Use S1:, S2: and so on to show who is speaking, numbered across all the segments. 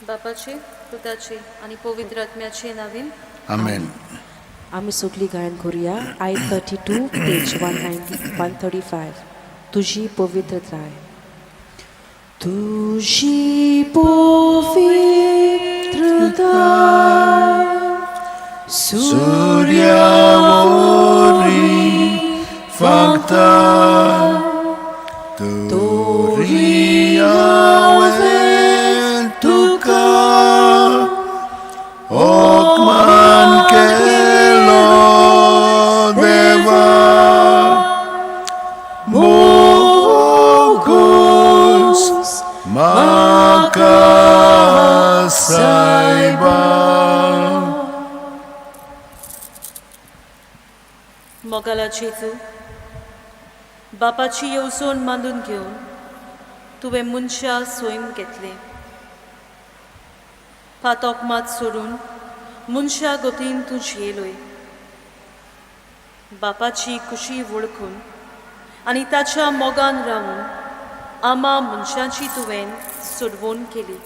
S1: बापाचे पुताचे आनी पवित्र आत्म्याचे नावीन.
S2: आमेन.
S3: आमी सगळीं गायन करुया. I 32, page 190, 135. तुजी पवित्रताय, तुजी पवित्रताय
S2: सुर्यावरी फांकता, तोरी आवाजेन तुका ओकमान केलो देवा, मोगूस म्हाका सायबा.
S1: मोगाला जेजू, बापाची येवजण मांदून घेवन तुवें मनशा सैम घेतलें. पातोक मात सोडून मनशा गतीन तूं जियेलोय. बापाची खुशी वळखून आनी ताच्या मोगान रावून आमा मनशाची तुवें सोडवण केली.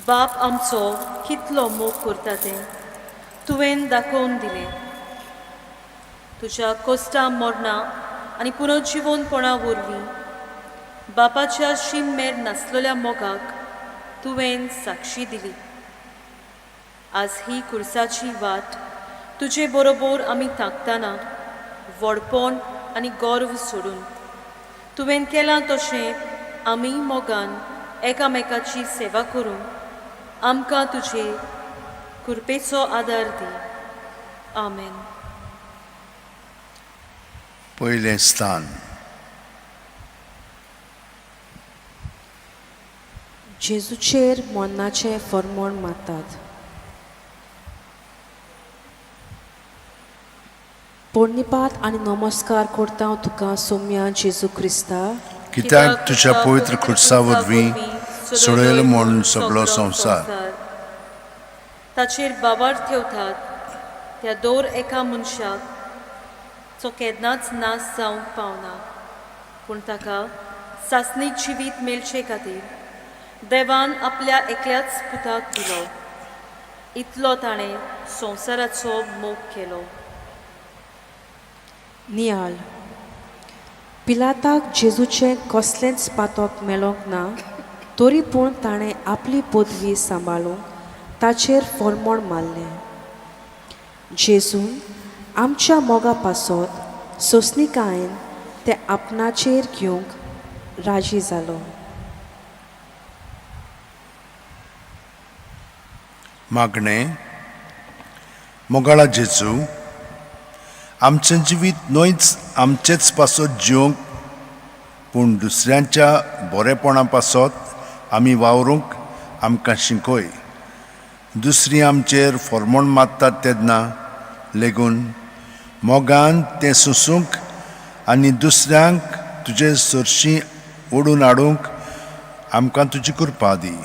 S1: बाप आमचो कितलो मोग करता तें तुवें दाखोवन दिलें. तुज्या कोश्टा मरणां आनी पुनर्जिवनपणा वरवीं बापाच्या शीम मेर नासलेल्या मोगाक तुवें साक्षी दिली. आज ही खुर्साची वाट तुजे बरोबर आमी तांकतना व्हडपण आनी गर्व सोडून तुवें केलां तशें आमी मोगान एकामेकाची सेवा करून आमकां तुजे कृपेचो आदार दी. आमेन.
S2: पयलें स्थान.
S3: जेजूचेर मरणाचें फर्मोण मारतात. पोरणिपात आनी नमस्कार करता तुका सोम्या जेजू क्रिस्ता,
S2: कित्याक तुज्या पवित्र खुर्सा वरवीं सोडयलो म्हूण सगळो संवसार.
S1: ताचेर बाबार ठेवतात त्या दर एका मनशाक जो केन्नाच नाश जावंक पावना, पूण ताका सासणीक जिवीत मेळचे खातीर देवान आपल्या एकल्याच पुताक दिलो. इतलो ताणें संवसाराचो मोग केलो.
S3: नियाळ. पिलाताक जेजूचें कसलेंच पातक मेळोंक ना, तरी पूण ताणें आपली पदवी सांबाळूंक ताचेर फर्मोण मारलें. जेजून आमच्या मोगा पासत सोंसणिकायेन तें आपणाचेर घेवंक राजी जालो.
S2: मागणें. मोगाळा जेजू, आमचें जिवीत न्हयच आमचेच पासत जिवंक, पूण दुसऱ्यांच्या बरेपणा पासत आमी वावरूंक आमकां शिकय. दुसरी आमचेर फॉर्मोण मारतात तेन्ना लेगून मोगान तें सोंसूंक आनी दुसऱ्यांक तुजे सरशीं ओडून हाडूंक आमकां तुजी कृपा दी.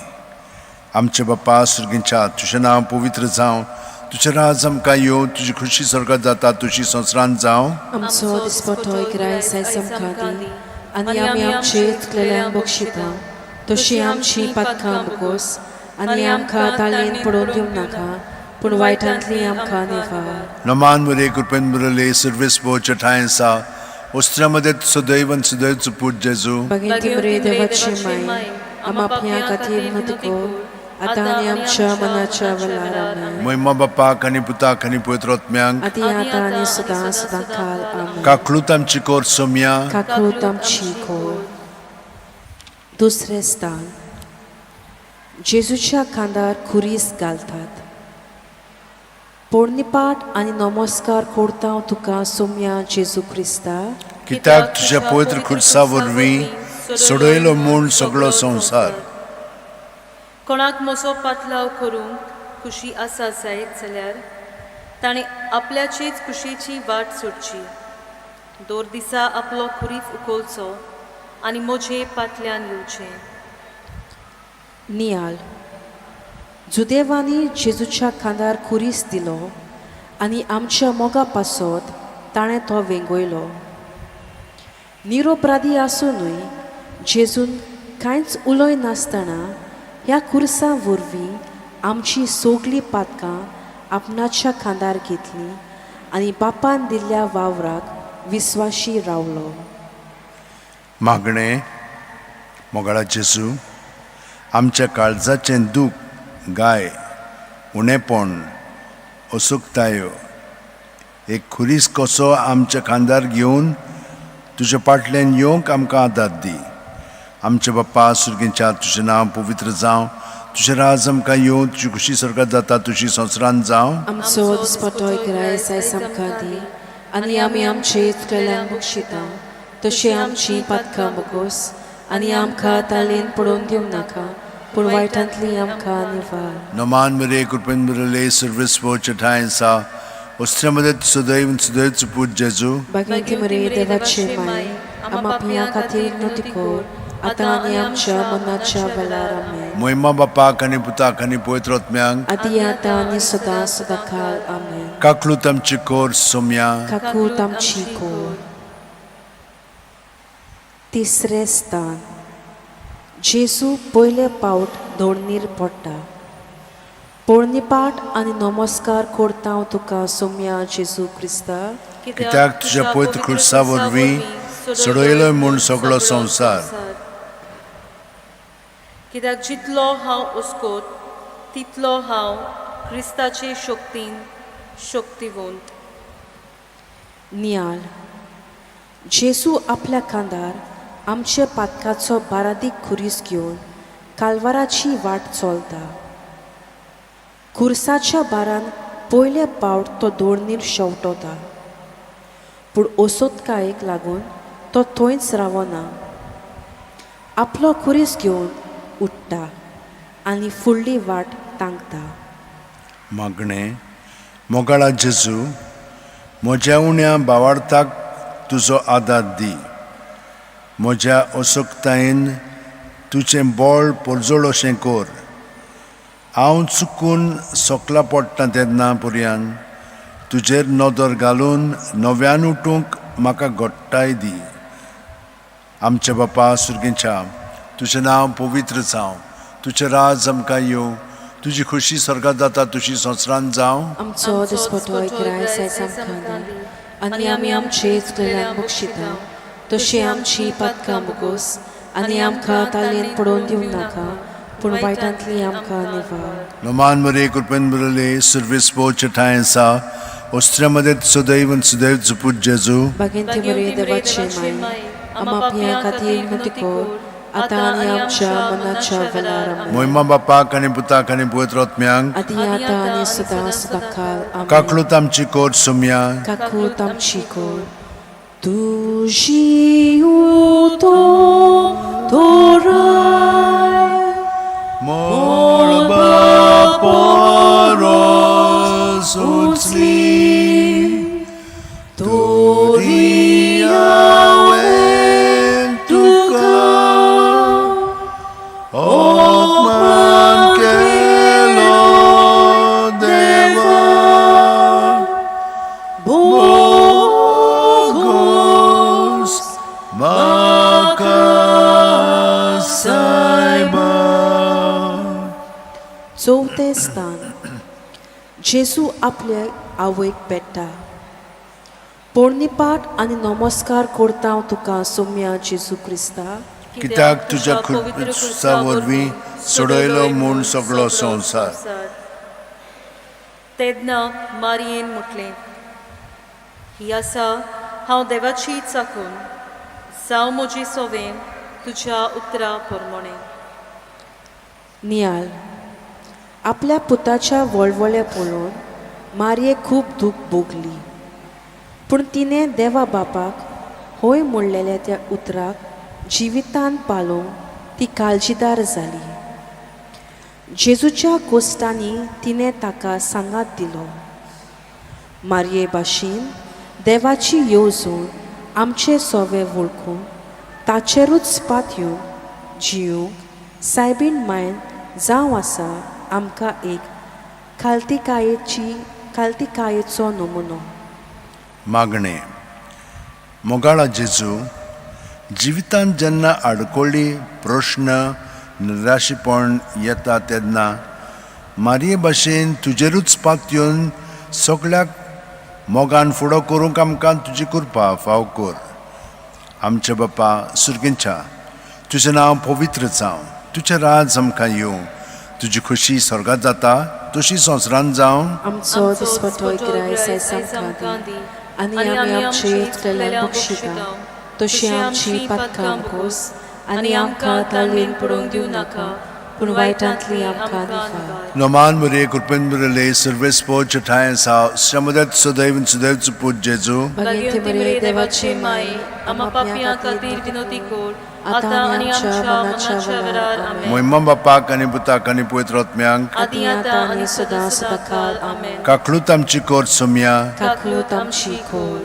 S2: आमचे बापा सर्गीच्या, तुजें नांव पवित्र जावं, तुजें राज आमकां येवं, तुजी खुशी स्वर्गात जाता तुजी संवसारांत जावं.
S3: आमचो दिसपटो ग्रायस आयज आमकां दी आनी आमी आमचे चुकलेल्यांक बक्षिता तशी आमची पातकां बोगोस आनी आमकां ताळयेन पडोवन दिवं नाका, पूण वायटांतली आमकां निवार.
S2: नमान मरे, कृपेन बरले, सर्वेस बोच्या ठांय आसा, वस्त्रां मध्ये सदैव आनी सदैव पूत जेजू.
S3: बागेंती मरे देवाची माय, आमा आपल्या खातीर विनंती कर, आतां आनी आमच्या मनाच्या वेळार. आमेन.
S2: महिमा बापाक आनी पुताक आनी पवित्र आत्म्यांक.
S3: आदी आतां आनी सदां सदां काल. आमेन.
S2: काकळूत आमची कोर सोमया.
S3: काकळूत आमची कोर. दुसरें स्थान. जेजूच्या खांदार खुरीस घालतात. पोरणिपाट आनी नमस्कार करता तुका सोम्या जेजू क्रिस्ता,
S2: कित्याक तुज्या पवित्र खुर्सा वरवीं सोडयलो म्हूण सगळो संवसार.
S1: कोणाक म्हजो पातलाव करूंक खुशी आसा जायत जाल्यार ताणें आपल्याचेच खुशयेची वाट सोडची, दर दिसा आपलो खुरीस उखलचो आनी म्हजे फाटल्यान येवचें.
S3: नियाळ. जुदेवांनी जेजूच्या खांदार खुरीस दिलो आनी आमच्या मोगा पासत ताणें तो वेंगयलो. निरोपराधी आसुनूय जेजून कांयच उलय नासतना ह्या खुर्सा वरवीं आमची सगळीं पातकां आपणाच्या खांदार घेतली आनी बापान दिल्ल्या वावराक विस्वाशी रावलो.
S2: मागणें. मोगाळा जेजू, आमच्या काळजाचें दूख, गाय, उणेपण, असुकतायो एक खुरीस कसो आमच्या खांदार घेवन तुज्या फाटल्यान येवंक आमकां आदार दी. आमच्या बाप्पा सुर्गेच्या, तुजें नांव पवित्र जावं, तुजें राज आमकां येवं, तुजी खुशी स्वर्गात जाता तुजी संवसारांत जावं.
S3: आमचो दिसपटो ग्रायस आयज आमकां दी आनी आमी आमचे चुकलेल्यांक बक्षिता तशी आमची पातकां बगोस आनी आमकां तालेन पडोवन दिवं नाका पूण वायटांतली आमकां निवार.
S2: नमान मरे, कृपेन बरले, सर्वेस्पोच्या ठांय सा वस्त्र्यामध्ये सदैव सदैव पूत जेजू.
S3: बागेंती मरे देवाचे माय, आमा पियां खातीर नती कर आतां आनी आमच्या मनाच्या वेळार. आमेन.
S2: मोहिमा बापाक आनी पुताक आनी पवित्र आत्म्यांक,
S3: आदी आतां आनी सदां सदां काल. आमेन.
S2: काकलूत आमची कोर सोम्या.
S3: काकूत आमची कोर. तिसरें स्थान. जेजू पयले पावट धोडणीर पडटा. पोरणीपाठ आनी नमस्कार करता हांव तुका सोम्या जेजू क्रिस्ता,
S2: कित्याक तुज्या पवित्र खुर्सा वरवीं सोडयलो म्हूण सगळो संवसार.
S1: कित्याक जितलो हांव उस्कोत तितलो हांव क्रिस्ताचे शक्तीन शक्तिवंत.
S3: नियाळ. जेजू आपल्या खांदार आमचे पातकाचो बारादीक खुरीस घेवन कालवाराची वाट चलता. खुर्साच्या बारान पयले पावट तो दोडणीर शेंवटता, पूण ओसोतकायेक लागून तो थंयच रावना. आपलो खुरीस घेवन उठ्ठा आनी फुडली वाट तांकता.
S2: मागणें. मोगाळा जेजू, म्हज्या उण्या बावार्थाक तुजो आदार दी. म्हज्या असक्तायेन तुजें बळ परजळ अशें कर. हांव चुकून सोकला पडटा तेन्ना पर्यान तुजेर नदर घालून नव्यान उठूंक म्हाका घट्टाय दी. आमच्या बापा सुर्गेच्या, तुजें नांव पवित्र जावं, तुजें राज आमकां येवं, तुजी खुशी स्वर्गात जाता तुजी संवसारांत जावं.
S3: आमचो दिसपटो ग्रायस आयज आमकां दी आनी आमी आमचे चुकलेल्यांक बक्षिता तशी आमची पातकां बगोस आनी आमकां तालेन पडोवन दिवं नाका पूण वायटांतली आमकां निवार.
S2: नमान मरे, कृपेन बरले, सर्वेस्पोच्या ठांय आसा वस्त्र्यामध्ये सदैव सदैव जुपूत जेजू.
S3: बागेंती मरे देवाचे माय, आमा पियां खातीर विनंती कर आतां आनी आमच्या मनाच्या वेळार. आमेन.
S2: मोहिमा बापाक आनी पुताक आनी पवित्र आत्म्यांक,
S3: आदी आतां आनी सदां सदां काल. आमेन.
S2: काकलूत आमची कोर सोम्या.
S3: काकूत आमची कोर. तुजी उतो तोराय
S2: मळबा परस उंचली, तरी हांवें तुका अपमान केलो देवा, बोगोस म्हाका सायबा.
S3: चवथें स्थान. जेजू आपले आवयक पेट्टा. पोरणीपाठ आनी नमस्कार करता हांव तुका सोम्या जेजू क्रिस्ता,
S2: कित्याक तुज्या खुर्सा वरवीं सोडयलो म्हूण सगळो संवसार.
S1: तेन्ना मारयेन म्हटलें, ही आसा हांव देवाची चाकून, जावं म्हजी सोवें तुज्या उतरा प्रमाणें.
S3: नियाळ. आपल्या पुताच्या वळवळे पळोवन मारयेक खूब दूख भोगली, पूण तिणें देवा बापाक होय म्हणलेल्या त्या उतराक जिवितान पालोवंक ती काळजीदार जाली. जेजूच्या कोश्टांनी तिणें ताका सांगात दिलो. मारये भाशेन देवाची येवजण आमचे सोवे वळखून ताचेरूच पातयेवन जिवंक सायबीण मायन जावं आसा आमकां एक खालतिकायेचो नमुनो.
S2: मागणें. मोगाळा जेजू, जिवितांत जेन्ना आडखळी, प्रश्न, निराशेपण येता तेन्ना मारये भाशेन तुजेरूच पातयेवन सगळ्याक मोगान फुडो करूंक आमकां तुजी कृपा फाव कर. आमच्या बापा सुर्गींच्या, तुजें नांव पवित्र जावं, तुजें राज आमकां येवं, तुजी खुशी स्वर्गात जाता तशी संवसारांत जावं.
S3: आमचो दिसपटो ग्रायस आयज आमकां दी आनी आमी आमचे चुकलेल्यांक बक्षिता तशी आमची पातकां बोगोस आनी आमकां ताळेन पडोवंक दिवं नाका पूण वायटांतली आमकां निफार.
S2: नमान मरे कृपेन बरले सर्वेस्पो चठाय साव श्रमदत सदैव सुदैव पूत जेजू.
S3: भागेंती मरे देवाची माई,
S1: आमा पापयां खातीर विनोती कर आतां आनी आमच्या मरणाच्या वेळार. आमेन.
S2: मोहिमा बापाक आनी पुताक आनी पवित्र आत्म्यांक,
S1: आदी आतां आनी सदां सदांकाल. आमेन.
S2: काकलूत आमची कोर सोमया.
S3: काकलूत आमची खोल.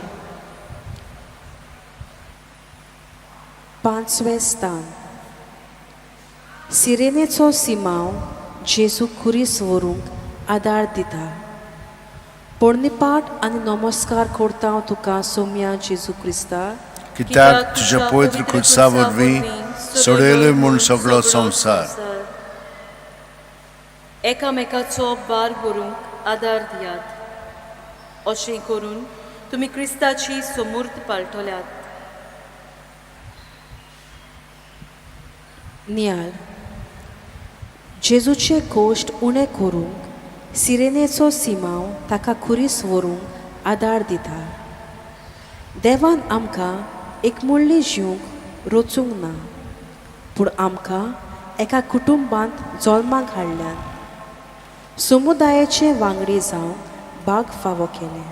S3: पांचवें स्थान. सिरेनेचो सिमांव जेजू खुरीस व्हरूंक आदार दिता. पोरणीपाठ आनी नमस्कार करता हांव तुका सोम्या जेजू क्रिस्ता,
S2: कित्याक तुज्या पवित्र खुर्सा वरवीं सोडयलो म्हूण सगळो संवसार.
S1: एकामेकाचो भार व्हरूंक आदार दियात, अशें करून तुमी क्रिस्ताची समूर्त पाळटल्यात.
S3: नियाल. जेजूचे कोश्ट उणें करूंक सिरेनेचो सिमांव ताका खुरीस व्हरूंक आदार दिता. देवान आमकां एकमुळ्ळी जिवंक रचूंक ना, पूण आमकां एका कुटुंबांत जल्माक हाडल्यान समुदायाचे वांगडी जावंक भाग फावो केलें,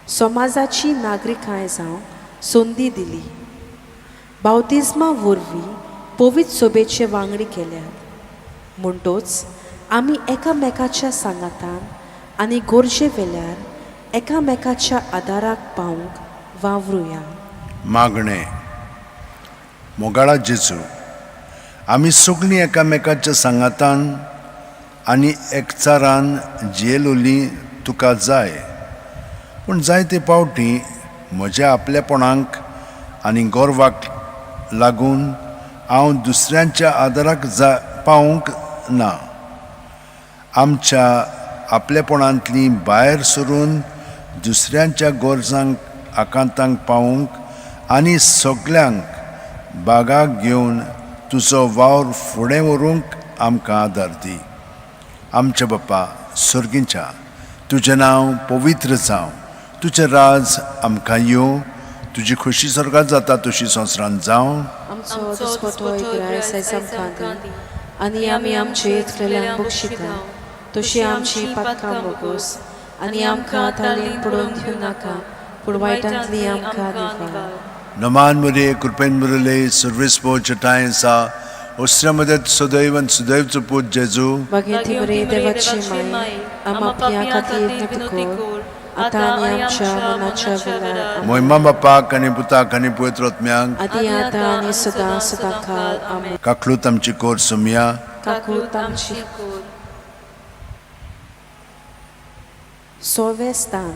S3: समाजाची नागरिकांय जावंक संदी दिली, बावतिज्मा वरवीं पवित्र सोबेचे वांगडी केल्यात. म्हणटोच आमी एकामेकाच्या सांगातान आनी गरजे वेल्यार एकामेकाच्या आदाराक पावूंक वावरुया.
S2: मागणें. मोगाळा जेजू, आमी सगळीं एकामेकाच्या सांगातान आनी एकचारान जियेलोलीं तुका जाय, पूण जायते पावटी म्हज्या आपलेपणाक आनी गर्वाक लागून हांव दुसऱ्यांच्या आदाराक जा पावूंक ना. आमच्या आपलेपणांतली भायर सरून दुसऱ्यांच्या गरजांक आकांतांक पावूंक आनी सगल्यांक बागाक घेवन तुजो वावर फुडें व्हरूंक आमकां आदार दी. आमच्या बापा सर्गींच्या, तुजें नांव पवित्र जावं, तुजें राज आमकां येवं, तुजी खोशी स्वर्गात जाता तशी संवसारांत जावं.
S3: आमचो दिसपटो ग्रायस आयज आमकां दी आनी आमी आमचे चुकलेल्यांक बक्षिता तशी आमची पातकां बोगोस आनी आमकां तालीन पडोवन दिवं नाका पूण वायटांतली आमकां निवार.
S2: नमान मरे कृपेन बरले सर्वेस्पो चठाय सा ओसऱ्या मदत सदैव आनी सुदैवचो पूत जेजू.
S3: बागेंती मरे देवाची माई, आमा पापयां खातीर विनोती कर आतां आनी आमच्या मनाच्या वेळार.
S2: मोहिमा बापाक आनी पुताक आनी पवित्र आत्म्यांक,
S3: आदी आतां आनी सदां सदांकाल. आमेन.
S2: काकलूत आमची कोर सोमया.
S3: काकूत आमची
S1: कोर.
S3: सवें स्थान.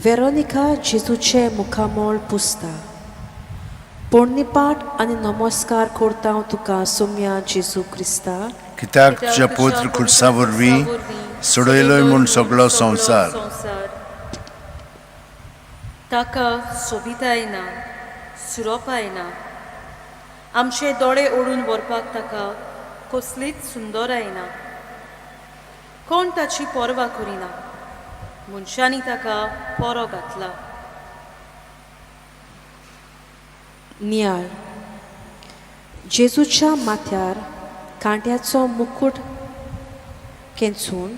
S3: वेरोनिका जेजूचें मुखामळ पुसता. पोरणीपाठ आनी नमस्कार करता हांव तुका सोम्या जेजू क्रिस्ता,
S2: कित्याक तुज्या पवित्र खुर्सा वरवीं सोडयलोय म्हूण सगळो संवसार.
S1: ताका सोबिताय ना, सुरोपाय ना, आमचे दोळे ओडून व्हरपाक ताका कसलीच सुंदराय ना. कोण ताची पर्वा करिना, मनशांनी ताका पोरो घातला.
S3: नियाळ. जेजूच्या माथ्यार कांट्याचो मुकूट खेंचून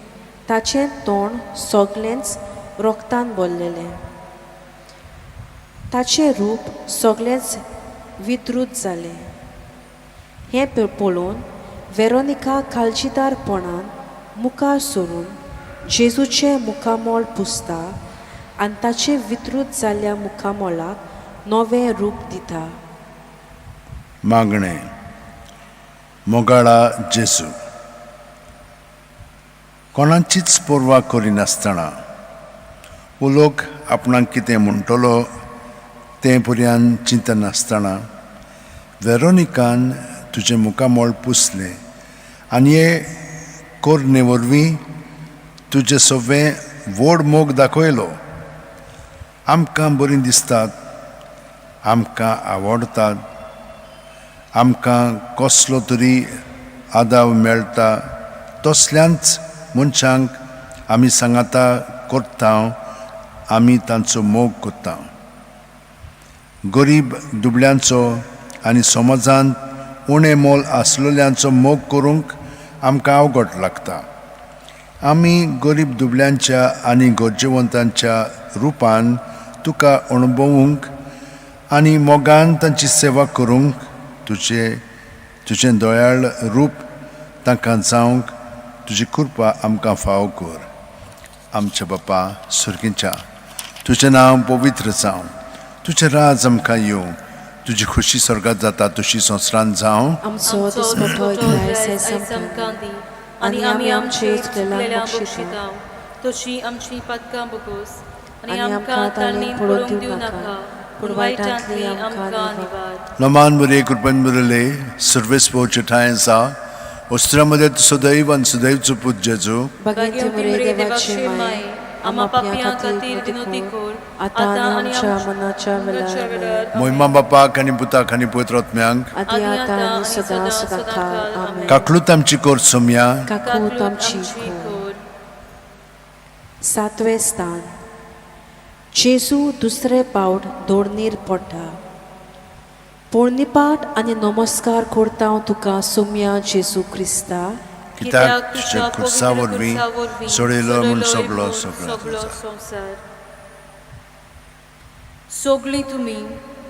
S3: ताचें तोंड सगळेंच रोगतान भरलेलें, ताचें रूप सगळेंच विद्रूत जालें. हें पळोवन वेरोनिका काळजीदारपणान मुखार सरून जेजूचें मुखामळ पुसता आनी ताचें विद्रूत जाल्ल्या मुखामळाक नवें रूप दिता.
S2: मागणें. मोगाळा जेजू, कोणाचीच पर्वा करिनासतना वो लोक आपणाक कितें म्हणटलो तें पर्यान चिंतनासतना वेरोनिकान तुजें मुखामळ पुसलें आनी हे कोरणे वरवीं तुजें सगळें व्हड मोग दाखयलो. आमकां बरीं दिसतात, आमकां आवडटात, आमकां कसलो तरी आदाव मेळटा तसल्यांच मनशांक आमी सांगाता करता, आमी तांचो मोग करता. गरीब दुबळ्यांचो आनी समाजांत उणें मोल आसलेल्यांचो मोग करूंक आमकां अवघड लागता. आमी गरीब दुबळ्यांच्या आनी गरजेवंतांच्या रुपान तुका अणभवूंक आनी मोगान तांची सेवा करूंक तुजें तुजें दयाळ रूप तांकां जावंक तुजी कृपा आमकां फावो कर. आमच्या बापा सुर्गीच्या, तुजें नांव पवित्र जावं, तुजें राज आमकां येवं, तुजी खुशी स्वर्गात जाता तशी संवसारांत जावं.
S3: आमचो दिसपटो ग्रायस आयज आमकां दी आनी आमी आमचे चुकलेल्यांक बक्षिता
S1: तशी आमची पातकां बगोस आनी आमकां तांणी पडूंक दिवं नाका, पूण वायटांतली आमकां निवार.
S2: नमान बरे कृपेन बरले सर्वेस पोवचे ठांय आसा वस्त्रां सदैव आनी सदैवचो पूत जेजू.
S3: भाग्यवंती मरे देवाचे माये, आम्हा पापयां खातीर विनवती कर आतां आनी आमच्या मनाच्या वेळार.
S2: मोहिमा बापाक आनी पुताक आनी पवित्र आत्म्यांक,
S3: आदी आतां आनी सदां सदांकाळ. आमेन.
S2: काकलूत आमची कर सोमया.
S3: काकूत आमची कर. सातवें स्थान. जेजू दुसरे पावट दोडणीर पडटा. पोरणीपाठ आनी नमस्कार करता हांव तुका सोम्या जेजू क्रिस्ता,
S2: कित्याक तुज्या खुर्सा वरवीं सोडयलो म्हूण सगलो
S1: सगलो संवसार. सगळीं तुमी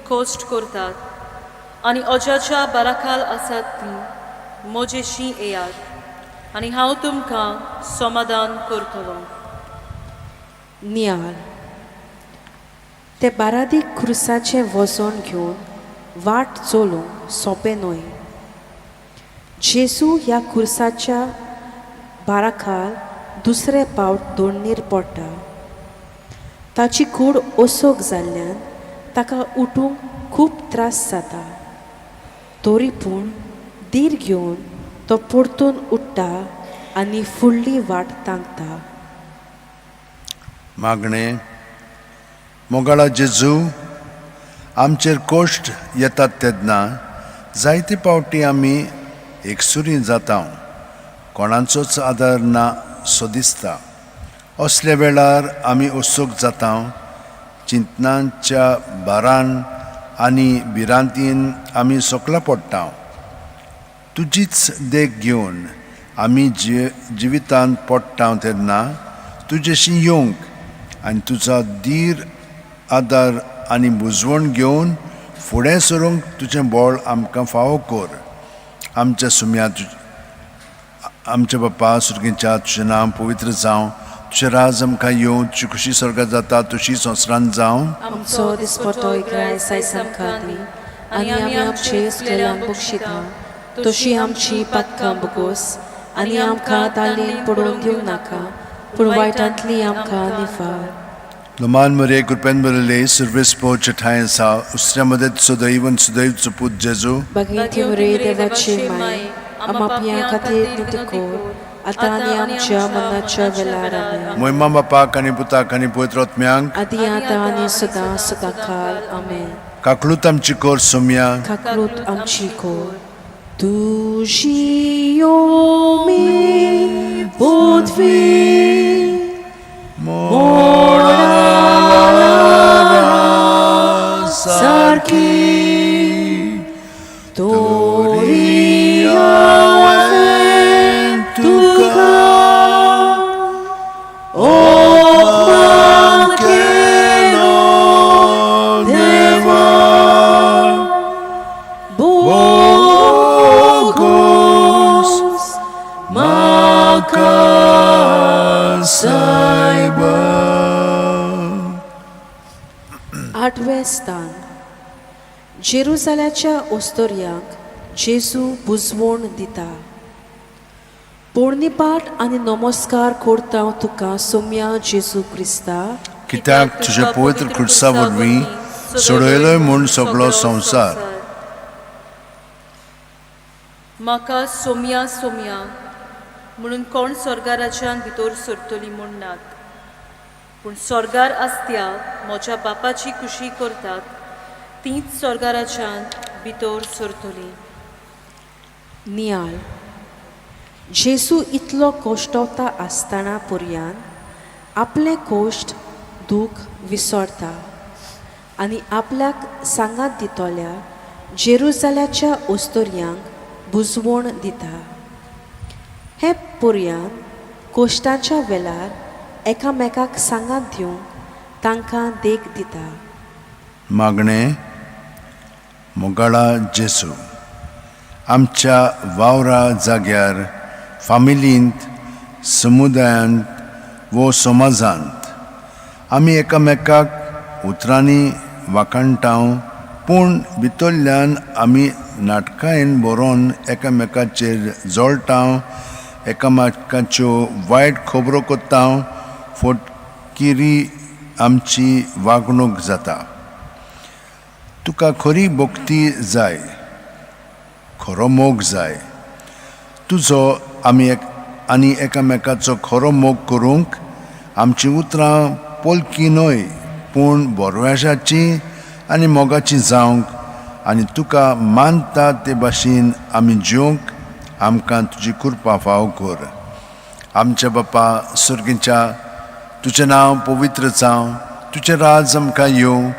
S1: कश्ट करतात आनी अजाच्या बाराखाल आसात ती म्हजेशी येयात आनी हांव तुमकां समाधान करतलो.
S3: नियाळ. ते बारादीक खुर्साचें वजन घेवन वाट चलूंक सोंपें न्हय. जेजू ह्या खुर्साच्या बाराखाल दुसरे पावट दोडणीर पडटा. ताची कूड ओसोक जाल्ल्यान ताका उठूंक खूब त्रास जाता, तरी पूण धीर घेवन तो परतून उठ्ठा आनी फुडली वाट तांकता.
S2: मागणें. मोगाळा जेजू, आमचेर कश्ट येतात तेन्ना जायते पावटी आमी एकसुरी जाता, कोणाचोच आदार ना सो दिसता. असल्या वेळार आमी उत्सूक जाता, चिंतनाच्या भारान आनी भिरांतीन आमी सकला पडटा. तुजीच देख घेवन आमी जिवितांत पडटा तेन्ना तुजेशी येवंक आनी तुजो धीर आदार आनी बुजवण घेवन फुडें सरूंक तुजें बळ आमकां फावो कर. आमच्या सुम्या आमच्या बापा सुर्गीच्या, तुजें नांव पवित्र जावं, तुजें राज आमकां येवं, तुजी खुशी स्वर्गात जाता तशी संवसारांत जावं.
S3: आमचो दिसपटो ग्रायस आयज आमकां दी आनी आमी आमचे चुकलेल्यांक बक्षिता तशी आमची पातकां बगोस आनी आमकां तालीन पडूंक दिवं नाका, पूण वायटांतली आमकां निफार.
S2: नमान मरे कृपेन बरले सर्वेस पोवचे ठांय आसा उसऱ्या मदत सदैव आनी सदैवचो पूत जेजू.
S3: भाग्यवंती मरे देवाचे माये, आम्हा पापयां खातीर विनवती कर आतां आनी आमच्या मनाच्या वेळार. आमेन.
S2: मोहिमा बापाक आनी पुताक आनी पवित्र आत्म्यांक,
S3: आदी आतां आनी सदां सदांकाळ. आमेन.
S2: काकलूत आमची कर सोमया.
S3: काकलूत आमची कर. तुजी ओमी पृथ्वी सारकी तोरी हांवें तुका अपमान केलो देवा, बोगोस म्हाका
S2: सायबा.
S3: आठवें स्थान. जेरुजाल्याच्या ओस्तोर्यांक जेजू बुजवण दिता. पोरणीपाठ आनी नमस्कार करता तुका सोम्या जेजू क्रिस्ता,
S2: कित्याक तुज्या पवित्र खुर्सा वरवीं सोडयलोय म्हूण सगळो संवसार.
S1: म्हाका सोमया सोमया म्हणून कोण स्वर्गाराज्यान भितर सरतली म्हूण नात, पूण स्वर्गार आसत्या म्हज्या बापाची खुशी करतात तींच स्वर्गाराज्यान भितर सरतली.
S3: नियाळ. जेजू इतलो कोश्टवता आसतना पुरयान आपलें कोश्ट दूख विसरता आनी आपल्याक सांगात दितल्या जेरुजाल्याच्या ओस्तोरयांक बुजवण दिता. हे पुरयान कोश्टाच्या वेळार एकामेकाक सांगात दिवंक तांकां देख दिता.
S2: मागणें. मोगाळा जेजू, आमच्या वावरा जाग्यार, फामिलींत, समुदायांत वो समाजांत आमी एकामेकाक उतरांनी वाखाणटाव, पूण भितरल्यान आमी नाटकायेन बरोवन एकामेकाचेर जळटाव, एकामेकाच्यो वायट खबरो करता, फटकिरी आमची वागणूक जाता. तुका खरी भक्ती जाय, खरो मोग जाय. तुजो आमी एक आनी एकामेकाचो खरो मोग करूंक आमचीं उतरां पोलकी न्हय पूण बरव्याशाची आनी मोगाची जावंक आनी तुका मानता ते भाशेन आमी जिवंक आमकां तुजी कृपा फाव कर. आमच्या बापा सुर्गीच्या, तुजें नांव पवित्र जावं, तुजें राज आमकां येवं,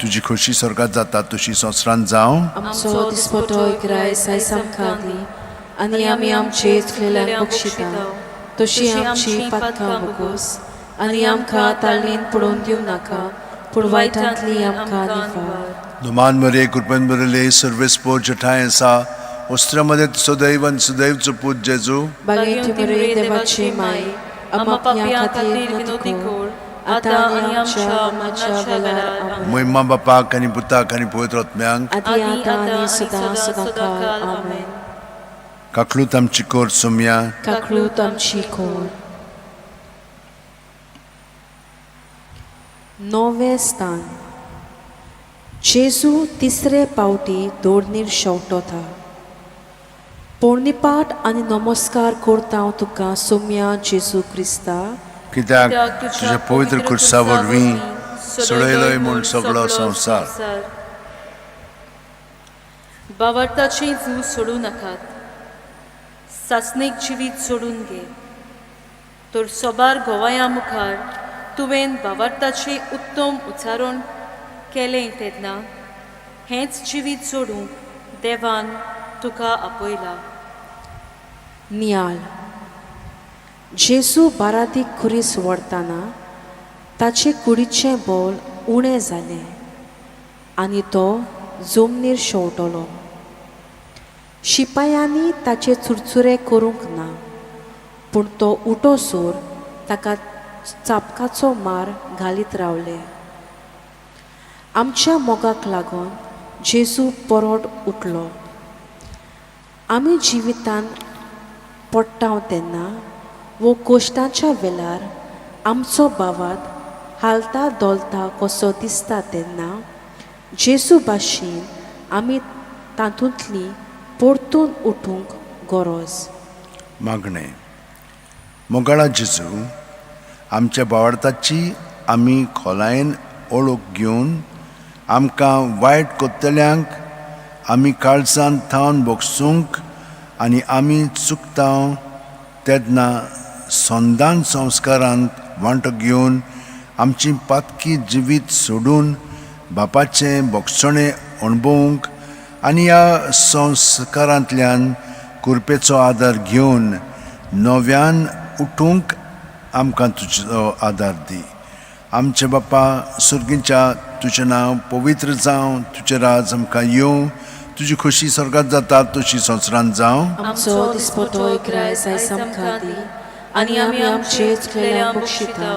S2: तुजी खोशी स्वर्गात जाता तशी संवसारांत जावं.
S3: आमचो दिसपटो ग्रायस आयज आमकां दी आनी आमी आमचे चुकलेल्यांक बक्षिता तशी आमची पातकां बोगोस आनी आमकां ताळणेन पडोवन दिवं नाका पूण वायटांतली आमकां निवार.
S2: दुमान मरे कृपेन बरले सर्वेस्पो जठाय आसा वस्त्रामध्ये सदैव आनी सदैवचो पूत जेजू.
S3: बागेंत मरे देवाची माय, आमा पापयां खातीर विनोती कर आतां आनी आमच्या मरणाच्या वेळार. आमेन.
S2: महिमा बापाक आनी पुताक आनी पवित्र आत्म्यांक,
S3: आदी आतां आनी सदां सदांकाळ. आमेन.
S2: काकलूत आमची कोर सोमया.
S3: काकलूत आमची कोर. नवें स्थान. जेजू तिसरे पावटी दोडणीर शेवटोता. पोरणीपाट आनी नमस्कार करता हांव तुका सोम्या जेजू क्रिस्ता,
S2: कित्याक तुज्या पवित्र खुर्सा वरवीं सोडयलोय म्हूण सगळो संवसार.
S1: बावडताचें जू सोडूं नाकात, सासणीक जिवीत सोडून घे, तर सोबार गोवाया मुखार तुवें बावडताचें उत्तम उच्चारण केलें तेन्ना हेंच जिवीत सोडूंक देवान तुका आपयला.
S3: नियाळ. जेजू बारादीक खुरीस व्हरतना ताचे कुडीचें बोल उणें जालें आनी तो जमनीर शेंवटलो. शिपायांनी ताचे चुरचुरे करूंक ना, पूण तो उठोसर ताका चापकाचो मार घालीत रावले. आमच्या मोगाक लागून जेजू परत उठलो. आमी जिवितान पडटा तेन्ना वो कोश्टाच्या वेळार आमचो बावात हालता दोलता कसो दिसता तेन्ना जेजू भाशेन आमी तातूंतली परतून उठूंक गरज.
S2: मागणें. मोगाळा जेजू, आमच्या बावडताची आमी खोलायेन ओळख घेवन आमकां वायट करतल्यांक आमी काळजांत थावन भोगसूंक आनी आमी चुकता तेन्ना संदान संस्कारांत वांटो घेवन आमची पातकी जिवीत सोडून बापाचें भोगसणें अणभवूंक आनी ह्या संस्कारांतल्यान कृपेचो आदार घेवन नव्यान उठूंक आमकां तुजो आदार दी. आमचे बापा सुर्गीच्या, तुजें नांव पवित्र जावं, तुजें राज आमकां येवं, तुजी खोशी स्वर्गात जाता तशी संवसारांत जावं.
S3: आमचो दिसपटो ग्रायस आयज आमकां दी आनी आमी आमचे चुकलेल्यांक बक्षिता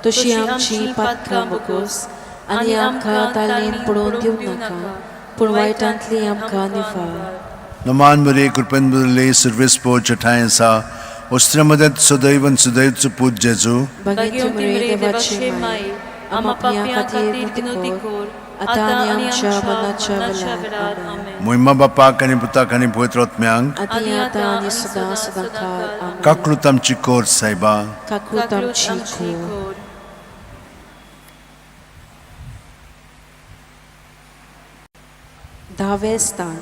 S3: तशी आमची पातकां बोगोस आनी आमकां ताळणेन पडोवन दिवं नाका पूण वायटांतली आमकां निवार.
S2: नमान मरे कृपेन बरले सर्वेस्पो जठाय आसा वस्त्रामध्ये सदैव आनी सदैवचो पूत जेजू.
S3: बागेंत मरे देवाची माय,
S1: आमा पापयां खातीर विनवती कर आतां आनी आमच्या मरणाच्या वेळार. आमेन.
S2: मोहिमा बापाक आनी पुताक आनी पवित्र आत्म्यांक.
S3: आदी आतां आनी सदां सदां काल. आमेन.
S2: काकूत आमची कोर सायबा.
S3: काकूत आमची कोर. धावें स्थान.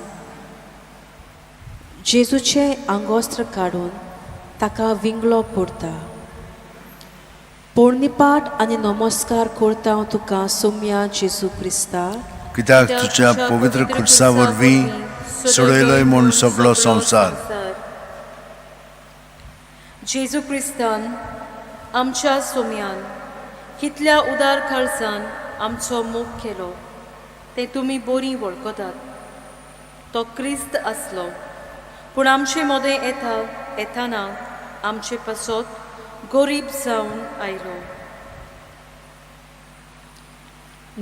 S3: जेजूचें आंगोस्त्र काडून ताका विंगळो करता. पोरणीपाठ आनी नमस्कार करता हांव तुका सोम्या जेजू क्रिस्ता,
S2: कित्याक तुज्या पवित्र खुर्सा वरवीं सोडयलोय म्हूण सगळो संवसार.
S1: जेजू क्रिस्तान आमच्या सोम्यान कितल्या उदार काळजान आमचो मोग केलो तें तुमी बरीं वळखतात. तो क्रिस्त आसलो पूण आमचे मदें येता येताना आमचे पासत गरीब जावन आयलो.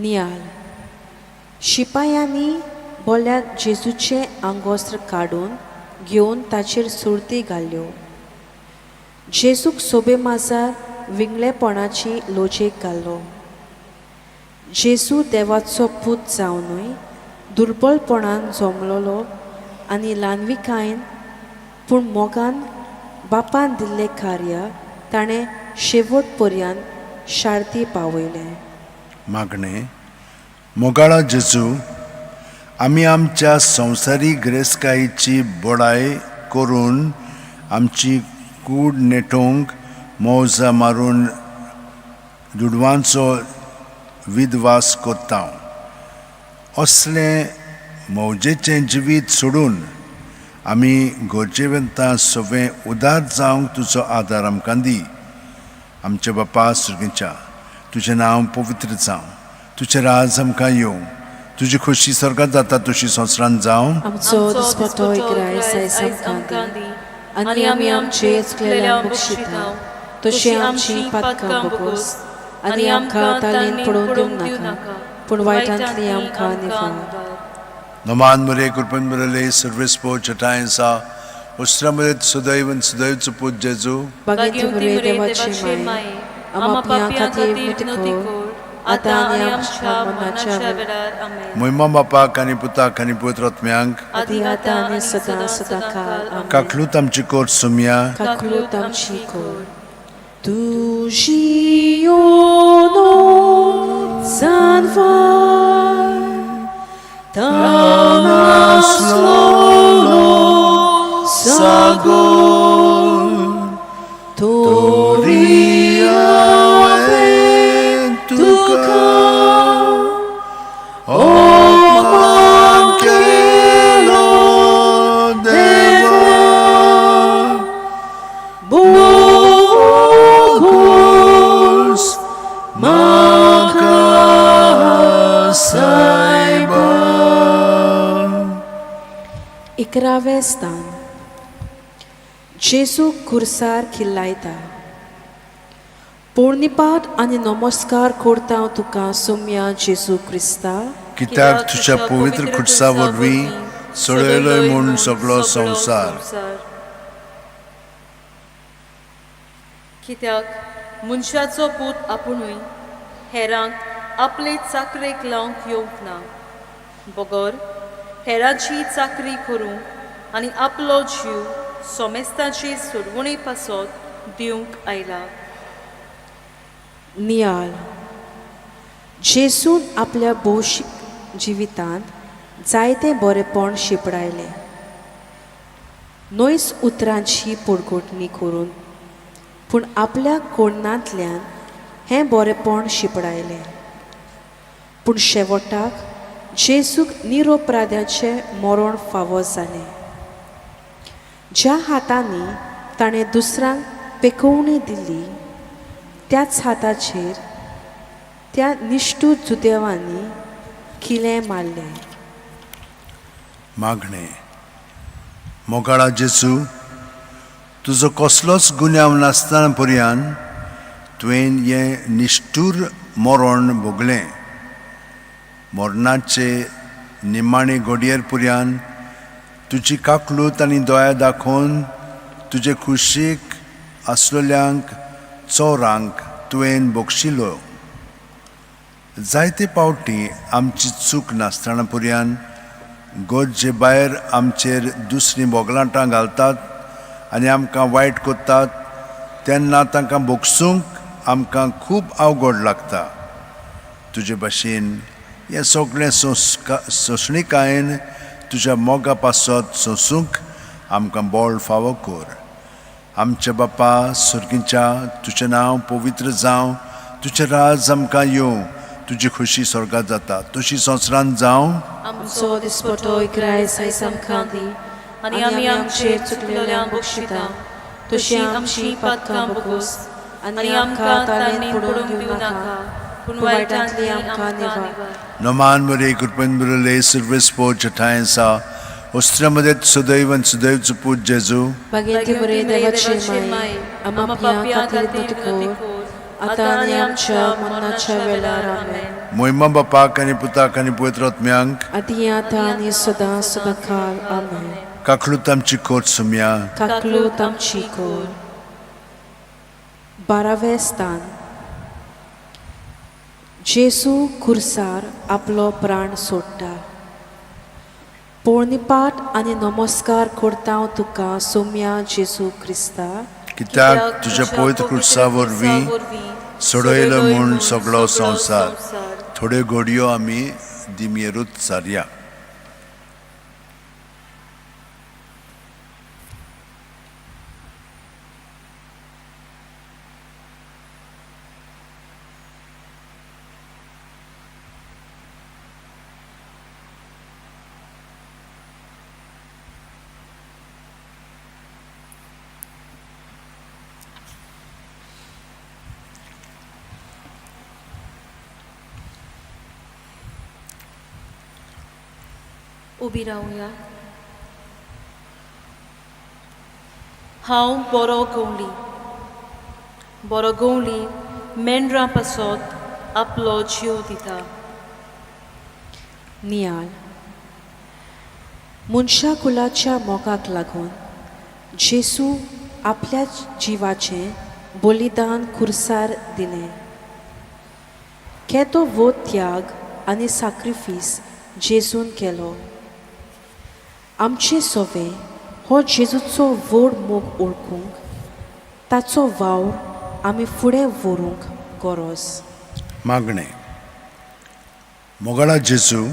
S3: नियाल. शिपायांनी बोल्यात जेजूचें आंगोस्त्र काडून घेवन ताचेर सुरती घाल्यो. जेजूक सोबे माजार विंगळेपणाची लोजेक घालो. जेजू देवाचो पूत जावनूय दुर्बलपणान जमलोलो आनी ल्हानविकायेन पूण मोगान बापान दिल्लें कार्य ताणें शेवट पर्यंत शार्ती पावयलें.
S2: मागणें. मोगाळा जेजू, आमी आमच्या संवसारीक गिरेस्तकायेची बडाय करून आमची कूड नेटोवंक मौजा मारून दुडवांचो विदवास करता. असलें मौजेचें जिवीत सोडून आमी गरजेवंता सगळें उदार जावंक तुजो आदार आमकां दी. आमच्या बापा सुर्गेच्या, तुजें नांव पवित्र जावं, तुजें राज आमकां येवं, तुजी खोशी स्वर्गात जाता तशी संवसारांत जावं.
S3: आमचो दिसपटो इग्रायस आयज आमकां दी आनी आमी आमचे चुकलेल्यांक बक्षिता तशी आमची पातकां बोगोस आनी आमकां तालीन पडोवन दिवं नाका, पूण वायटांतली आमकां निवार.
S2: नमान मरे कृपेन बरले सर्वेस्पो चटाय सा उस्रा सदैव सदैव पूत जेजू.
S3: बागेंत मरे देवाचे माये, आमा पापयां खातीर विनवती कर आतां आनी आमच्या मरणाच्या वेळार.
S1: आमेन.
S2: मोहिमा बापाक आनी पुताक आनी पवित्र आत्म्यांक.
S3: आदी आतां आनी सदां सदां काल. आमेन.
S2: काकलूत आमची कोर सुमया.
S3: काकलूत आमची कोर. तुजी ओनो जानवार तानासलो
S2: सागोर
S3: तोरी
S2: हांवें तुका अपमान केलो देवा,
S3: बोगोस
S2: म्हाका सायबा.
S3: इकरावें स्थान. जेजू खुर्सार खिल्लायता. पोरणीपाठ आनी नमस्कार करता हांव तुका सोम्या जेजू क्रिस्ता,
S2: कित्याक तुज्या पवित्र खुर्सा वरवीं सोडयलोय म्हूण सगळो संवसार.
S1: कित्याक मनशाचो पूत आपुणूय हेरांक आपले चाकरेक लावंक येवंक ना, बगर हेरांची चाकरी करूंक आनी आपलो जीव सोमेस्तांची सोडवणे पासत दिवंक आयला.
S3: नियाळ. जेजून आपल्या भौशीक जिवितांत जायतें बरेपण शिंपडायलें, न्हयच उतरांची पोडगोटणी करून पूण आपल्या कोणांतल्यान हें बरेपण शिंपडायलें. पूण शेवटाक जेजूक निरोपराध्याचें मरण फावो जालें. ज्या हातांनी ताणें दुसऱ्यांक पेकोवणी दिली त्याच हाताचेर त्या निश्ठूर जुदेवांनी किलें मारलें.
S2: मागणें. मोगाळा जेजू, तुजो कसलोच गुन्यांव नासतना पर्यान तुवें हें निश्ठूर मरण भोगलें. मरणाचे निमाणे घडयेर पर्यान तुजी काकलूत आनी दया दाखोवन तुजे खुशीक आसलेल्यांक चोरांक तुवें बक्षिलो. जायते पावटी आमची चूक नासतना पुरयान गरजे भायर आमचेर दुसरीं बोगलाटां घालतात आनी आमकां वायट करतात तेन्ना तांकां भोगसूंक आमकां खूब अवघड लागता. तुजे भाशेन हें सगळें सोंसणीकायेन तुज्या मोगा पासत सोंसूंक आमकां बळ फावो कर. आमच्या बापा सर्गीच्या, तुजें नांव पवित्र जावं, तुजें राज आमकां येवं, तुजी खुशी स्वर्गात जाता तशी संवसारांत जावं.
S3: आमचो दिसपटो इकरायस आयज आमकां दी आनी आमी आमचे चुकलेल्यांक बक्षिता तशी आमची पातकां बगोस आनी आमकां ताणें पडूंक दिवं नाका पूण वायटांतली आमकां निवार.
S2: नमान मरे कृपेन बरले सर्वेस पोच ठांयसा वस्त्रामध्ये सदैव आनी सदैव पूत जेजू.
S3: बागेंती बरे देवाचे माय, आमा पापयां खातीर विनंती कर आतां आनी आमच्या मरणाच्या वेळार. आमेन.
S2: मोहिमा बापाक आनी पुताक आनी पवित्र आत्म्यांक,
S3: आदी आतां आनी सदां सदां काल. आमेन.
S2: काकलूत आमची कोट सुमया.
S3: काकलूत आमची कोर. बारावें स्थान. जेजू खुर्सार आपलो प्राण सोडटा. पोळणीपाठ आनी नमस्कार करता हांव तुका सोम्या जेजू क्रिस्ता,
S2: कित्याक तुज्या पवित्र खुर्सा वरवीं सोडयलो म्हूण सगळो संवसार. थोड्यो घडयो आमी दिमयेरूच सारया.
S1: उबी रावया. हांव बरो गवळी. बरो गवळी मेंढरां पासत आपलो जीव दिता.
S3: नियाळ. मनशा कुलाच्या मोगाक लागून जेजू आपल्या जिवाचें बलिदान खुर्सार दिलें. केदो व्हड त्याग आनी साक्रिफीस जेजून केलो. आमचे सोवे हो जेजूचो व्हड मोग वळखूंक ताचो वावर आमी फुडें व्हरूंक गरज.
S2: मागणें. मोगाळा जेजू,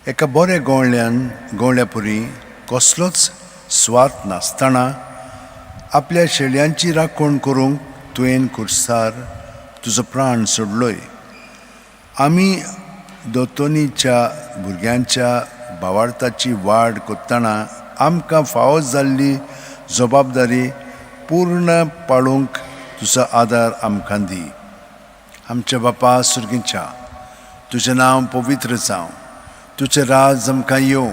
S2: एका बऱ्या गवळ्यान गवळ्यापुरी कसलोच स्वार्थ नासतना आपल्या शेळयांची राखण करूंक तुवें खुर्सार तुजो प्राण सोडलोय. आमी दोतोनीच्या भुरग्यांच्या भावार्थाची वाड करतना आमकां फावो जाल्ली जबाबदारी पूर्ण पाळूंक तुजो आदार आमकां दी. आमच्या बापा सुर्गीच्या, तुजें नांव पवित्र जावं, तुजें राज आमकां येवं,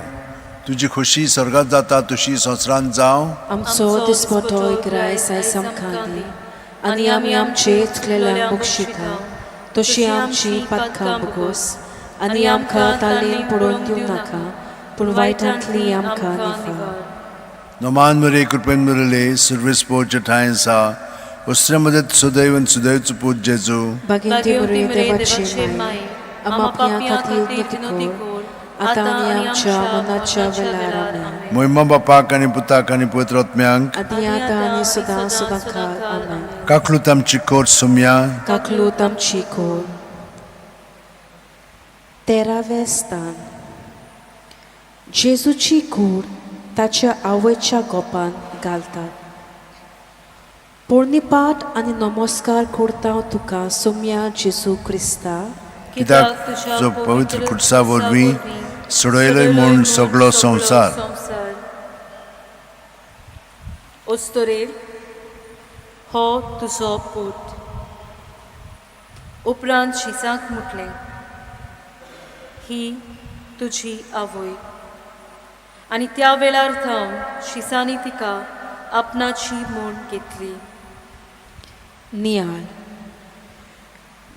S2: तुजी खोशी स्वर्गात जाता तशी संवसारांत जावं.
S3: आमचो दिसपटो इकरायस आयज आमकां दी आनी आमी आमचे चुकलेल्यांक बक्षिता तशी आमची पातकां बगोस आनी आमकां तालीन पडोवन दिवं नाका पूण वायटांतली आमकां निवार.
S2: नमान मरे कृपेन बरले सर्वेस पोच ठांयसा वस्त्रामध्ये सदैव आनी सदैव पूत जेजू.
S3: बागेंती बरे देवाचे माय, आमा पापयां खातीर विनंती कर आतां आनी आमच्या मरणाच्या वेळार. आमेन.
S2: मोहिमा बापाक आनी पुताक आनी पवित्र आत्म्यांक,
S3: आदी आतां आनी सदां सदां काल. आमेन.
S2: काकलूत आमची कोर सुमया.
S3: काकलूत आमची कोर. तेरावें स्थान. जेजूची कूड ताच्या आवयच्या गोपान घालतात. पोरणीपाठ आनी नमस्कार करता हांव तुका सोम्या जेजू क्रिस्ता,
S2: कित्याक तुजो पवित्र खुर्सा वरवीं सोडयलोय म्हूण सगळो संवसार.
S1: अस्तरेर हो तुजो पूत. उपरांत शिसाक म्हटलें, ही तुजी आवय. आनी त्या वेळार थावन शिसांनी तिका आपणाची म्हूण घेतली.
S3: नियाळ.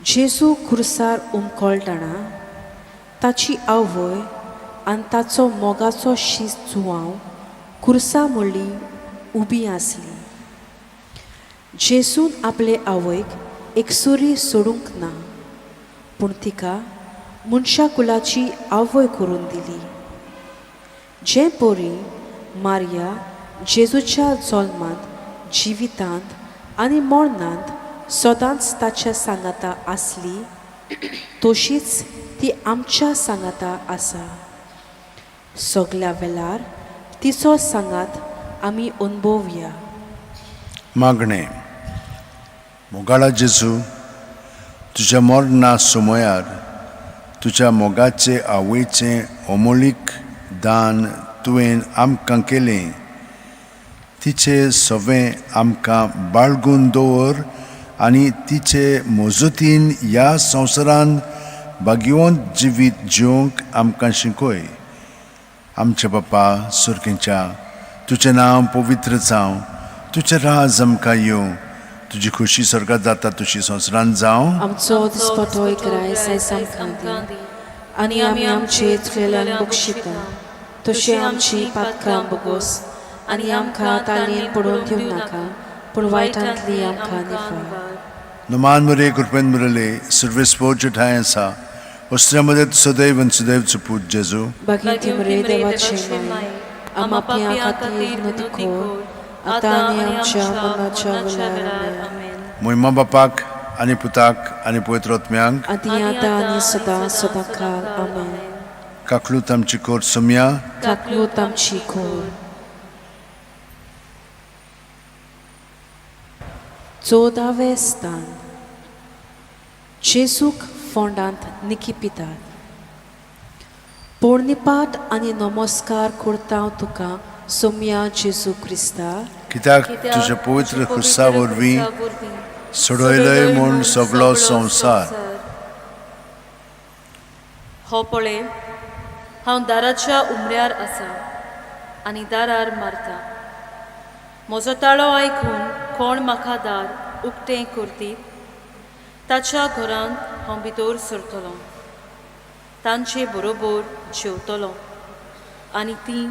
S3: जेजू खुर्सार उमकळटना ताची आवय आनी ताचो मोगाचो शीस जुवांव खुर्सा मुळी उबी आसली. जेजून आपले आवयक एकसुरी सोडूंक ना पूण तिका मनशा कुलाची आवय करून दिली. जे परी मारिया जेजूच्या जल्मांत, जिवितांत आनी मरणांत सदांच ताच्या सांगाता आसली, तशीच ती आमच्या सांगाता आसा. सगल्या वेळार तिचो सांगात आमी अणभवया.
S2: मागणें. मोगाळा जेजू, तुज्या मरणा समयार तुज्या मोगाचे आवयचें अमोलीक दान तुवें आमकां केलें. तिचे सवें आमकां बाळगून दवर आनी तिचे मजतीन ह्या संवसारान भाग्यवंत जिवीत जिवंक आमकां शिकय. आमचे बापा सुर्केच्या, तुजें नांव पवित्र जावं, तुजें राज आमकां येवं, तुजी खोशी स्वर्गात जाता तशी संवसारान जावं.
S3: आमचो दिसपटो ग्रायस आयज आमकां दी आनी आमी आमचे चुकलेल्यांक बक्षिता, तशी आमची पातकां बोगोस आनी आमकां तालयेन पडोवन दिवं नाका, पूण वायटांतली आमकां निफार.
S2: नमान मरे कृपेन मुरले सर्वेस पोचे ठांय आसा वस्त्र्या मदत सदैव आनी सदैव पूत जेजू.
S3: बागीन मरे देवाचे माय, आमा पापयां खातीर विनवती कर, आतां आनी आमच्या मरणाच्या वेळार. आमेन.
S2: मोहिमा बापाक आनी पुताक आनी पवित्र आत्म्यांक,
S3: आदी आतां आनी सदां सदां काल. आमेन.
S2: काकलूत आमची कोर सोमया.
S3: काकलूत आमची कोर. 14वें स्थान. जेजूक फोंडांत निकिपितात. पोरणिपाट आनी नमस्कार करता तुका सोमया जेजू क्रिस्ता,
S2: कित्याक तुज्या पवित्र खुर्सा वरवीं सोडयलय म्हूण सगळो संवसार.
S1: हो पळय, हांव दाराच्या उमऱ्यार आसा आनी दारार मारता. म्हजो ताळो आयकून कोण म्हाका दार उक्तें करतीत, ताच्या घरांत हांव भितर सरतलो, तांचे बरोबर जेवतलो आनी तीं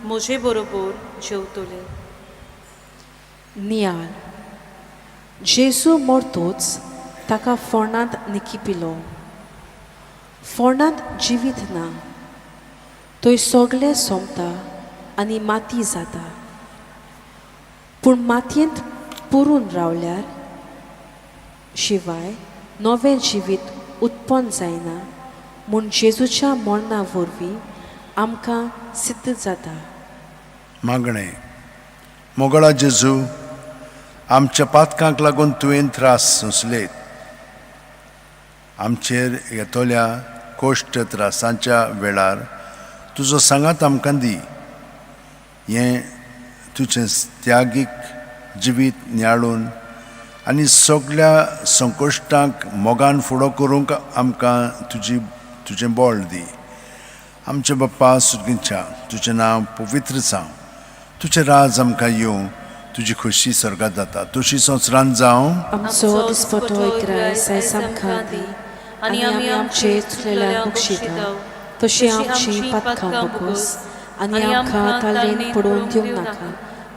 S1: म्हजे बरोबर जेवतलीं.
S3: नियाळ. जेजू मरतोच ताका फोंडांत निकिपिलो. फोंडांत जिवीत ना, थंय सगळें सोंपता आनी माती जाता. पूण मातयेंत पुरून रावल्यार शिवाय नवें जिवीत उत्पन्न जायना म्हूण जेजूच्या मरणा वरवीं आमकां सिद्ध जाता.
S2: मागणें. मोगळा जेजू, आमच्या पातकांक लागून तुवें त्रास सोंसलेत. आमचेर येतल्या कोश्ट त्रासांच्या वेळार तुजो सांगात आमकां दी. हें तुजें त्यागीक जिवीत नियाळून आनी सगळ्या संकश्टांक मोगान फुडो करूंक आमकां तुजी तुजें बळ दी. आमचे बाप्पा सुर्गीच्या, तुजें नांव पवित्र जावं, तुजें राज आमकां येवं, तुजी खोशी स्वर्गात जाता तशी संवसारान जावं.
S3: आमचो दिसपटो ग्रायस आयज आमकां दी आनी आमी आमचे चुकलेल्यांक बक्षिता, तशी आमची पातकां बोगोस आनी आमकां तालयेन पडोवन दिवं नाका,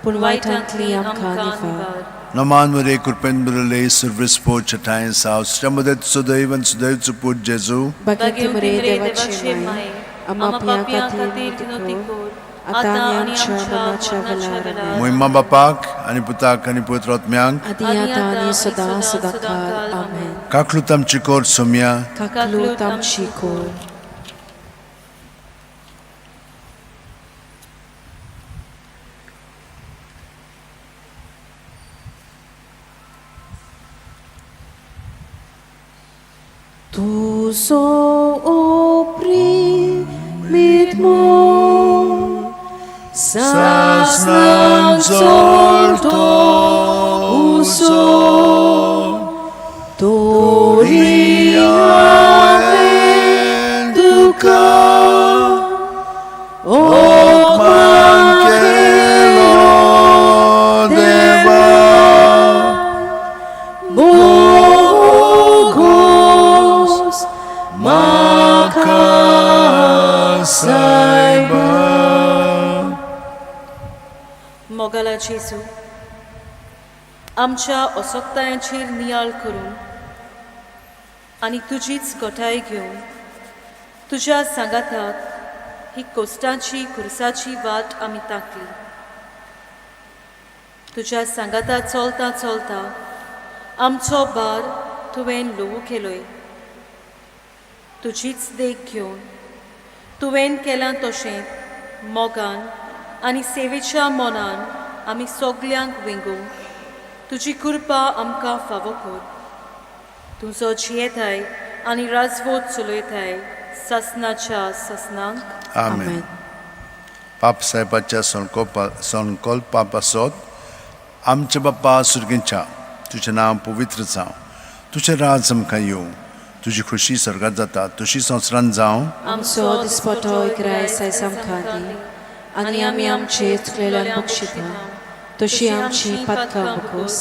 S3: पूण वायटांतली आमकां निवार.
S2: नमान मरे कृपेन मुरले सर्वेस पोचे ठांय साव मदत सदैव आनी सदैव पूत जेजू.
S3: बागीन मरे देवाचे माय, आमा पापयां खातीर विनवती कर, आतां आनी आमच्या मरणाच्या वेळार. आमेन.
S2: मोहिमा बापाक आनी पुताक आनी पवित्र आत्म्यांक,
S3: आदी आतां आनी सदां सदां काल. आमेन.
S2: काकलूत आमची कोर सोमया.
S3: काकलूत आमची कोर. तुजो oprimit mo
S2: Sasnan zolto uso
S3: Tori
S2: Duka Okman kelo deva
S3: Bogos
S2: Makasaiba.
S1: मोगाला जेजू, आमच्या असक्तायांचेर नियाळ करून आनी तुजीच गोठाय घेवन तुज्या सांगाताक ही कोश्टाची खुर्साची वाट आमी ताकली. तुज्या सांगाता चलता चलता आमचो भार तुवें ल्हवू केलोय. तुजीच देख घेवन तुवें केलां तशें मोगान आनी सेवेच्या मनान आमी सगल्यांक वेंगोवंक तुजी कृपा आमकां फावो कर. तुजो जियेताय आनी राजवट चलयताय सासनाच्या सासनांक.
S2: आमेन. पाप साहेबाच्या संकल्पा पासत आमच्या बाप्पा सुर्गेंच्या, तुजें नांव पवित्र जावं, तुजें राज आमकां येवं, तुजी खुशी स्वर्गात जाता तशी संवसारांत जावं.
S3: आमचो दिसपटो ग्रायस आयज आमकां दी आनी आमी आमचे चुकलेल्यांक बक्षिता तशी आमची पातकां बकोस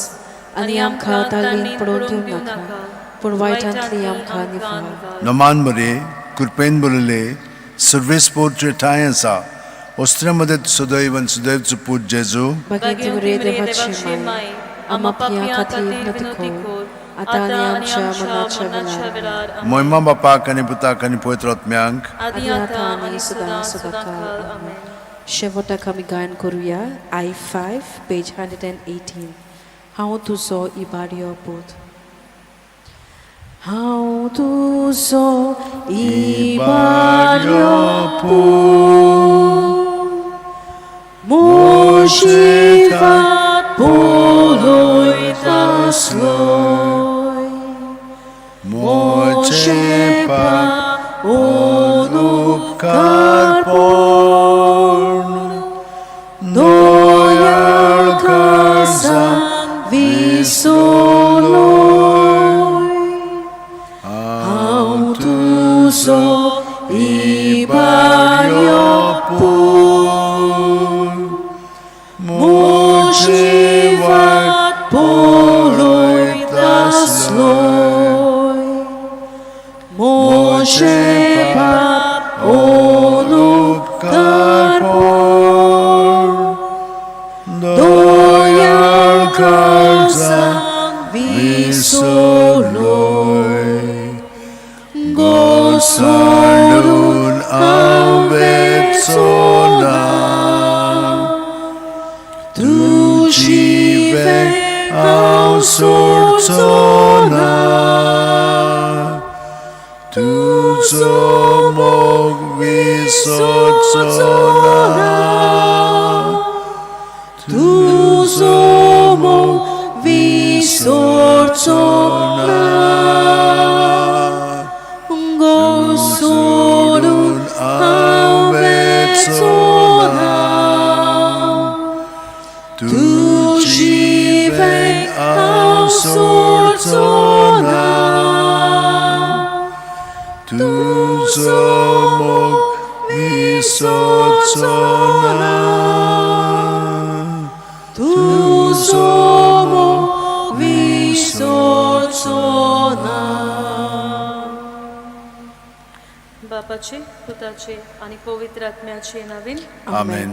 S3: आनी आमकां तालीन पडोवन दिवं नाका, पूण वायटांतली आमकां निफाळ.
S2: नमान बरे, कृपेन बरले, सर्वेस्पोर तुजे ठांय आसा, वस्त्रा मदें सदैव आनी सदैव पूत जेजू.
S3: बागेंत मरे देवाची माय, आमा पिया खातीर विनवती कर, आतां आनी आमच्या मरणाच्या वेळार.
S2: मोहिमा बापाक आनी पुताक आनी पवित्र आत्म्यांक.
S1: आदी आतां आनी सदां सदांकाळ. आमेन.
S3: शेवटाक आमी गायन करुया I 5 page 118, हांव तुजो इबाडयो पूत. हांव तुजो इबाडयो पूत, म्हजी वाट पळयतासलोय,
S2: म्हजें पाप
S3: अनुपकार
S2: अनुपकारपण
S3: दयाळ काळजान विसरलोय. हांव तुजो इबाडयो पूत, म्हजी वाट पळयतासलोय, म्हजें पाप अनुपकारपण
S2: दयाळ काळजान
S3: विसरलोय.
S2: गोसाडून हांव वेचो ना, तुजी वेंग हांव सोडचो ना, तुजो मोग विसरचो ना,
S3: तुजो मोग विसरचो ना, गोसोडून हांव वेचो ना,
S2: तुजी वेंग हांव सोडचो ना, तुजो मोग विसरचो ना,
S3: तुजो मोग विसरचो ना.
S1: बापाचे, पुताचे आनी पवित्र आत्म्याचे नांवान.
S2: आमेन.